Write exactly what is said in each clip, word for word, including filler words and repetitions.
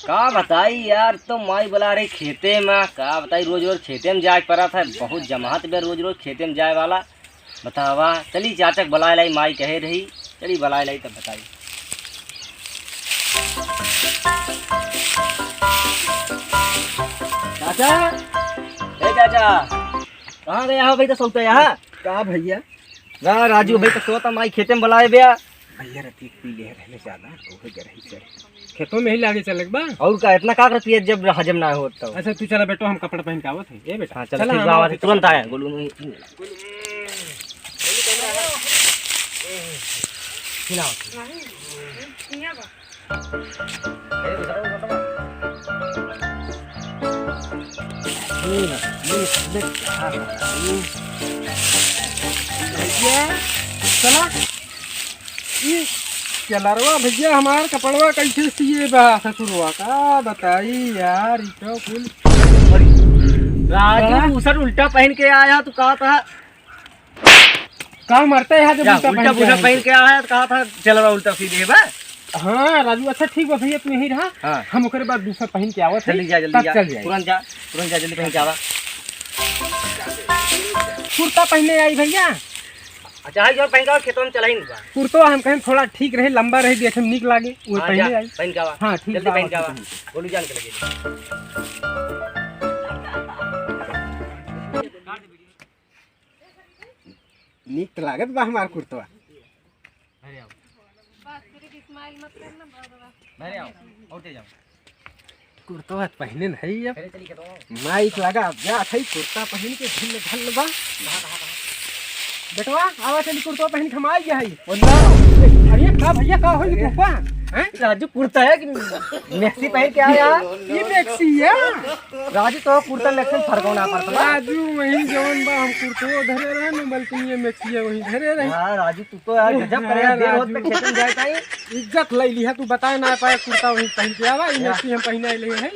का बताई यार, तो माई बुला रही खेते में। का बताई, रोज रोज खेते में जाए पड़त है, बहुत जमात बे रोज रोज खेते में जाए वाला। बतावा, चली चाचा के बुलाए लाई, माई कहे रही, चली बुलाए लाई तब बताई। चाचा, ए चाचा, कहाँ गया हो भाई, तो सोता यहाँ? का भैया? ना राजू भाई, तो सोता माई खेते में बुलाए बे। भैया रतिया पी ले रहले ज्यादा, ओहे गरही चढ़े। खेतों में ही लागे चले के बा। और का, इतना का कर पिए जब हजम ना हो तो। अच्छा तू चला बेटो, हम कपड़ा पहन के आवत है। ए बेटा, हाँ, चला, चला, ठीक हम बा, आवत आवत है, है, तुरंत चला। आया। गोलू में खिलाओ। भैया, चला। ई चलरवा भैया हमार कपड़वा कैसे सिए बा ससुरवा, का बताई यार, ई तो कुल राजू, हाँ? दूसर उल्टा पहन के आया, तू कहा था। का मरते है जब जा, उल्टा उल्टा पहन के पूरा आए? पहन के आया, तो कहा था चलरवा उल्टा सीधे बा। हाँ राजू, अच्छा ठीक बा भैया, तू यहीं रहा। हाँ। हम ओकरे बाद दूसर पहन के आवत है, जल्दी जा, जल्दी तब जा, चल जाए। तुरंत जा, तुरंत जा, जल्दी पहन के आवा। कुर्ता पहने आई भैया। अच्छा, हाई जोर पहन के आवा, खेतों में चला ही नहीं बा। कुर्तो हम कहें थोड़ा ठीक रहे, लंबा रहे, देखे में नीक लागे, वो हाँ, पहने जा, आई। पहन के आवा। हाँ, ठीक जल्दी बा, पहन के आवा। ठीक बा। गोलू जान के लगे। नीक तो लागत बा हमार कुर्तवा। अरे आओ। बात करी कि smile मत करना, बाबा। अरे आओ, और तेज आओ। कुर्तवा तो पहने नहीं अब। अरे चलिए, खेतों में। माइक लगा, अब जा, भाई, कुर्ता पहन के ढिल ढल बा। कहाँ, कहाँ, कहाँ? बेटवा, आवा चली, कुर्ता पहन के हम आ गया है। बोल ना। अरे का भैया, का होई अरे। कुर्ता? हैं? राजू, कुर्ता है कि मैक्सी पहन के आया? ये मैक्सी है। राजू, तो कुर्ता मैक्सी में फर्क होना पड़ता बा। राजू, वही जवन बा, हम कुर्तो धरे रहे न, बल्कि ये मैक्सी है, वही धरे रहे। हाँ, राजू, तू तो यार गजब करे यार, हाँ, देर होत पे राजू। खेतन जाए ताई। इज्जत ले लिहा, तू बताए ना पाए, कुर्ता वही पहन के आवा, ये या। मैक्सी हम पहने ले हैं।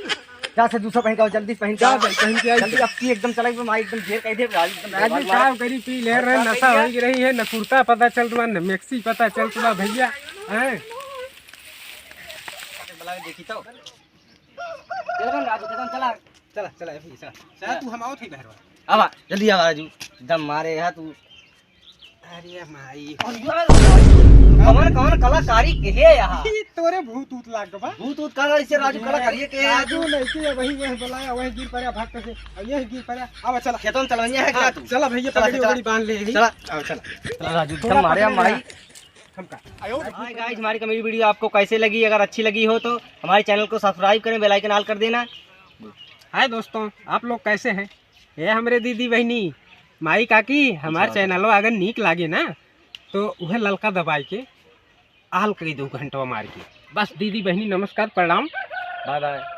जा से दूसरा पहन के आओ, जल्दी से पहन के जा आओ। भाई, पहन के आई। जल्दी, अब की एकदम चला गई, माई एकदम ढेर कह दे, राजू एकदम राजू बर्बाद का मार। करी, पी ले और रहे, का नशा करिए? हो रही है, न कुर्ता पता चलत बा, न मैक्सी पता चलत बा भैया, हैं? बुला के देखी तो। चल बन राजू, चल, चला। चला, चला, अभी चला। चला, चला। तू हम आओ थे बहरवा। आवा, जल्दी आवा राजू, दम मारे है तू। अरे माई। और यार, कमर, कमर कलाकारी के है यहाँ। ई तोरे भूत ऊत लाग बा। भूत ऊत का इसे राजू कलाकारी के है राजू तू। नहीं के वही, वही बुलाया, वही गिर पड़ा भाग के से। अब ये गिर पड़ा। अब चला। खेतों में चला, यहाँ है क्या हाँ, तू? चला भैया, चला, पगड़ी चला। वगड़ी बांध ले। चला। अब चला। चला राजू, थोड़ा दम मारे पकड़ माई। ले। हमका। Hi guys, हमारी comedy video आपको कैसे लगी? अगर अच्छी लगी हो तो हमारे channel को subscribe करें, bell icon all कर देना। हाय दोस्तों, आप लोग कैसे हैं? ये हमरे दीदी बहिनी, माई काकी, हमार अच्छा, अच्छा। Channel अगर नीक लागे ना, तो उहे ललका दबाई के all करी दो घंटवा मार के। बस दीदी बहिनी, नमस्कार, प्रणाम। Bye bye।